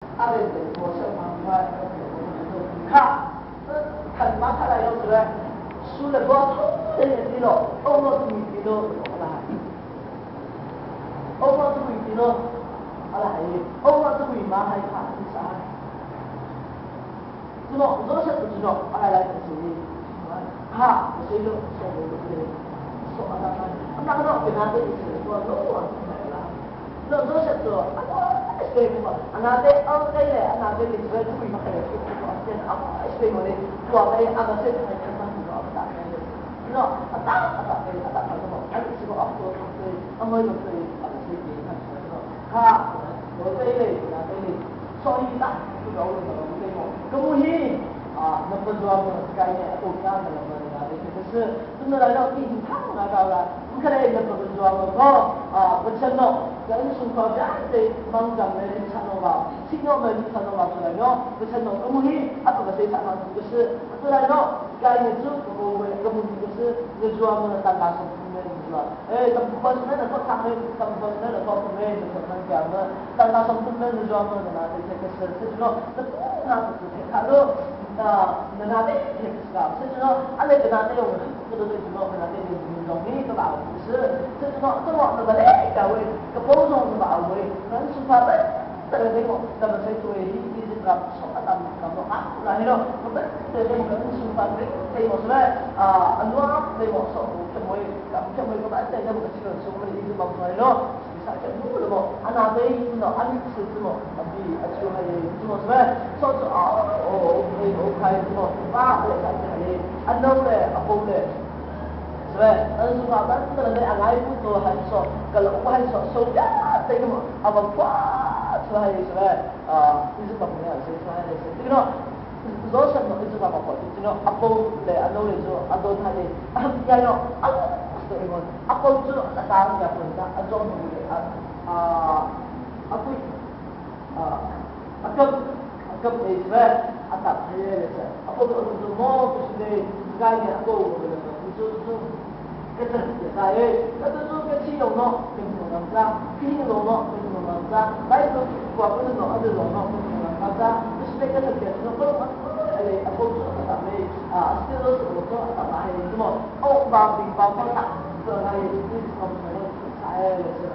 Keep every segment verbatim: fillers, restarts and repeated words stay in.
Abe de ko se ma ma ka, ka ma ka la yo sre. Su le bo tu de ni lo, o mo tu mi lo, ala ha. O mo tu mi lo, ala ha. O mo tu mi ma ha ka sa. Zuno, zo se tu zuno, ala la si. Ha, se lo, so lo, so ala ha. Ana no ke na de se ko lo, ala ha. Lo zo se to, a, a, este ko, ana de, a, de le, ana de le, zo tu ma ka le, ko, ko, este, a, este mo le, ko, a, a, se, a, ka, ko, a, ta, no, a, ta, a, ta, a, ta, ko, a, si ko, a, ko, a, mo, ko, a, se, ko, a, no. Ha, ko, de le, ana de le. So, i, ta, ko, a, ko, de mo. Ko, mo hi, a, na pa zo mo, kai ne, a, ko, ka, na, na, na, na, de, de, de, Tun na la no ki hin thang na ka la. Mkare na pa zuwa mo ko, a, pa chan no. Ka in sung pa ja te mang jam ne ni chan no la. Si no me ni chan no la tu la no. Pa chan no. Ka mu hi, a pa ka se sa ma tu ka si. Tu la no. Ka ni zu, ka mu hi, ka mu hi ka si. Na zuwa mo na tan la song tu me ni zuwa. E, tam ku pa su me na ko ta me, tam ku pa su me na ko ta me, na ko ta me. Tan la song tu me ni zuwa mo na na te te ka si. Tu no. Na tu na tu te ka lo. Na, na na te te Sir, sir, no, a le ka na te yo, ka do de no, ka na te yo, no, ni ka ba, sir, sir, no, ka mo, ka ba le, ka we, ka po no, ka ba we, kan su pa ba, ta le de mo, ka ba se to e, hi, hi, sir, ka, so, ka ta, ka mo, a, la ni no, ka ba, te de mo, kan su pa ba, te mo, sir, a, a no, te mo, so, ka mo, ka, ka mo, ka ba, te de mo, ka sir, so, ka ni, sir, ba, no, Sa ke mu lo mo, ana be no, ani si tu mo, abi a chu ha ye tu mo sir. So tu a, o, o, o, o, kai tu mo, ba, o, kai tu ha ye, ano le, apo le. Sir, an su ma ban ta le, ana i ku to ha so, ka lo ha so, so ya, te mo, aba kwa, tu ha ye sir. A, i su ma ya, sir, tu ha ye sir. Ti no, Zo sa no, i zu ba ma ko, ti no, apo le, ano le zo, a zo ta le, a ham ya no, a lo, a zo i mo, apo zu, a ta ya ko ta, a zo mo le, a, a, a ku, a, a kap, a kap le sir, a ta le le sir. Apo zu, a zo mo, ku si le, ga le, apo le, ku zu, zu. Ka ta ya sa e, ka ta zu ka chi lo no, ka chi lo no sa, ki lo no, ka chi lo no sa, Bible ki kwa ko no, a lo no, ka chi lo no sa, respect ka ta ya no, ko ma ko e, a ko so ka ta me, a, a sti lo so ko ka ta ma e, mo, o ba bi ba ko ta, so na e, ni ko so sa e, so.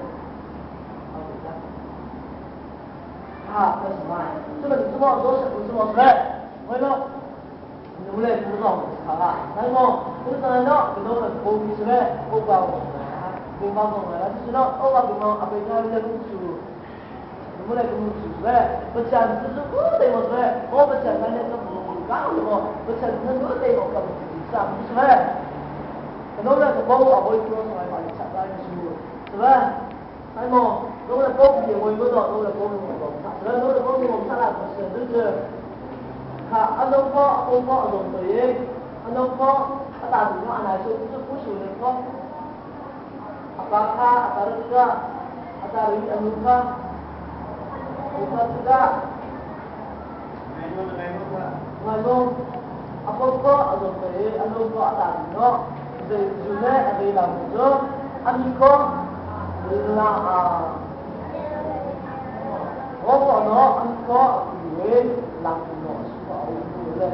Ha, ka sa ma. So na so mo, so sa, so mo sa. Mo lo. Nule ku zong sa la. Nai mo, ku zong no, ku zong ku mi sule, ku ba mo. Ku ba mo la, ku no, ku ba mo, a pe na le ku su. Nule ku su sule. Ba chan su su ku de mo sule. Ku ba chan na le ku ku ga mo. Ba chan na su de mo ka sa ku sule. Ku no le ku ba mo a bo ku no sa ma cha da su. Sule. Ai mo, no le ko bi mo mo no, no le ko bi mo mo. Sa no le ko bi mo sa la ko se de de. Ha, a no ko, a ko ko, a no ko ye. A no ko, a ta no, a na so, so, ko so le ko. A pa ka, a ta ru ka, a ta ru a no ka. O ka ka. Ngai no, a ko ko, a zo ko e, a no ko, a ta no. Ze, zu ne, a ze la zo. A mi ko, la, a. O ko no, a mi ko, a ku we, la ku no, su ko, a ku le.